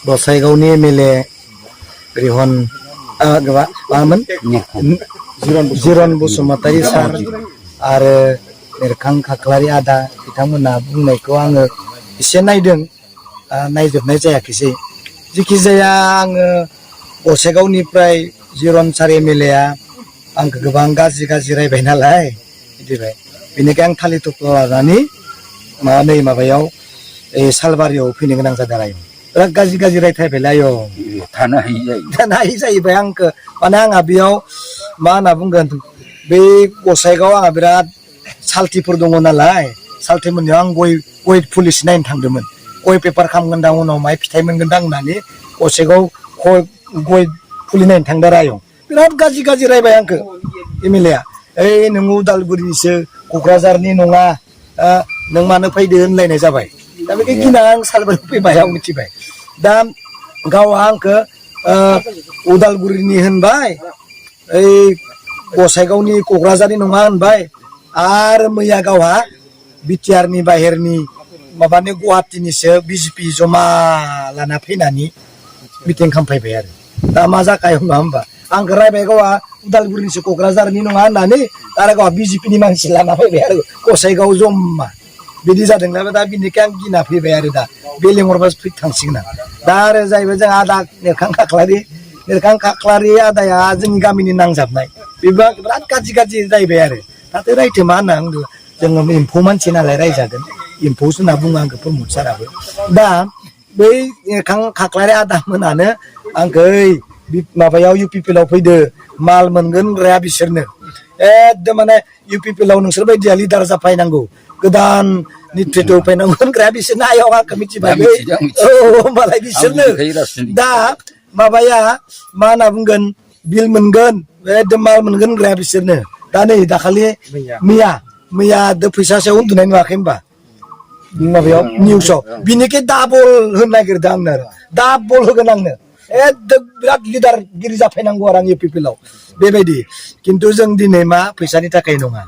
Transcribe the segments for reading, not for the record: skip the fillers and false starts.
गसाइगावनि MLA रिहन मामोन जिरन बसुमतारी सार आरो नेरखां खाख्लारि आदा बिथांमोना बुंनायखौ आङो एसे नायदों, नायजोबनाय जायाखैसै। जिखि जाया आङो गसाइगावनिफ्राय जिरन सार एमएलएआ आंखौ गोबां गाज्रि रायबाय नालाय बिदिबाय, बेनिखाय आं थालिर थख्ला लानानै माबायाव सालबारियाव फैनो गोनां जादों आरो बिराद गाज्रि रायथायबायलाय थानो हायि जाहैबाय आंखौ। माने आंहा बेयाव मा होनना बुंगोन, बे गसाइगाव आंहा बिराद साल्थिफोर दङ नालाय, साल्थि मोननायाव आं गय पुलिस नायनो थांदोंमोन। गय पेपार खालामगोन दां, उनाव माय फिथाइ मोनगोन दां होननानै गसाइगाव गय फुलि नायनो थांदों आरो आयं। बिराद गाज्रि रायबाय आंखौ एमएलएआ। ओइ नों उदालगुरिनिसो, क'क्राझारनि नङा, नों मानो फैदो होनलायनाय जाबाय। दा बेखौ गिना आं सालबारियाव फैबाय, आं मिथिबाय। दा गावहा आंखौ उदालगुरिनि होनबाय, ओइ गसाइगावनि क'क्राझारनि नङा होनबाय, आरो मैया गावहा बिटिआरनि बाहेरनि माबानि गुवाहाटिनिसो बिजेपि जमा लाना फैनानै मिटिं खालामफैबाय आरो। दा मा जाखायो नङा होमबा, आंखौ रायबाय गावहा उदालगुरिनिसो क'क्राझारनि नङा होननानै, आरो गावहा बिजेपिनि मानसि लाना फैबाय आरो गसाइगाव जमा। बिदि जादोंना, दा बिनिखाय आं गिना फैबाय आरो। दा बे लेंहरबासो थांसिगोन आं। दा आरो जाहैबाय जों आदा नेरखां खाख्लारि आदाया जोंनि गामिनि नांजाबनाय, बेबो बिराद गाज्रि जाहैबाय आरो। दाथ' रायथो मा होनना बुंदो, जोङो एम्फौ मानसि नालाय रायजागोन, एम्फौसो होनना बुङो आंखौ प्रमद साराबो। दा बै नेरखां खाख्लारि आदा मोनानो आंखौ ओइ माबायाव इउपिपिएलआव फैदो, माल मोनगोन होनग्राया बिसोरनो। एकदम माने इउपिपिएलआव नोंसोर बायदिया लिडार जाफैनांगौ, गोदान नेतृत्व होफैनांगौ होनग्राया बिसोरनो। आयं आंखौ मिथिबाय, औ होमबालाय बिसोरनो। दा माबाया मा होनना बुंगोन, बिल मोनगोन, एकदम माल मोनगोन होनग्राया बिसोरनो। दा नै दाखालि मैया फैसा सायाव उन्दुनाय नुवाखै होनबा माबायाव निउसाव, बिनिखाय डाबल होनो नागिरदों आंनो, आरो डाबल होगोन आंनो। एकदम बिराद लिडारगिरि जाफैनांगौ आरो आं इउपिपिएलआव बेबायदि। खिन्थु जों दिनै मा फैसानि थाखाय नङा,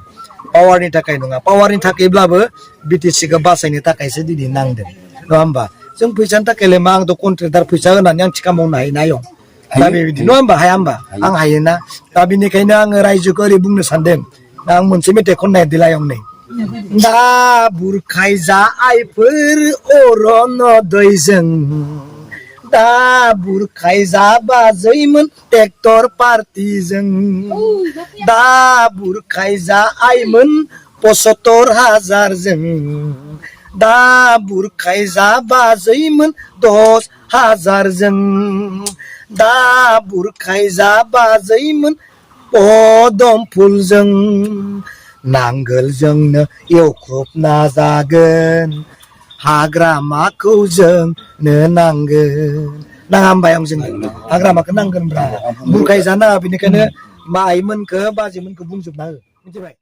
पावारनि थाखाय नङा, पावारनि थाखायब्लाबो बिटिसिखौ बासायनो थाखायसो दिनै नांदों, नङा होमबा। जों फैसानि थाखायलाय मा, आंथ' कन्ट्रेक्टार फैसा होनानै आं थिखा मावनो हायोना आयं। दा बेबायदि नङा होमबा, हाया होमबा, आं हायोना। दा बिनिखायनो आङो रायजोखौ ओरै बुंनो सानदों। दा आं मोनसे मेथाइ खननाय दिलाय आयं नै। दा बुरखाय जा आइफोर अरनदयजों, दा बुरखाय जा बाजैमोन ट्रेक्टर पार्टिजों, दा बुरखाय जा आइमोन 75,000जों, दा बुरखाय जा बाजैमोन 10,000जों, दा बुरखाय जा बाजैमोन पदम फुलजों, नांगोलजोंनो एवख्रबना जागोन, हाग्रामाखौ जोंनो नांगोन। नाङा होमबा आं, जोंनो हाग्रामाखौ नांगोनब्रा, बुरखाय जानाङा। बेनिखायनो मा आइमोनखौ बाजैमोनखौ बुंजोबना हो, मिथिबाय।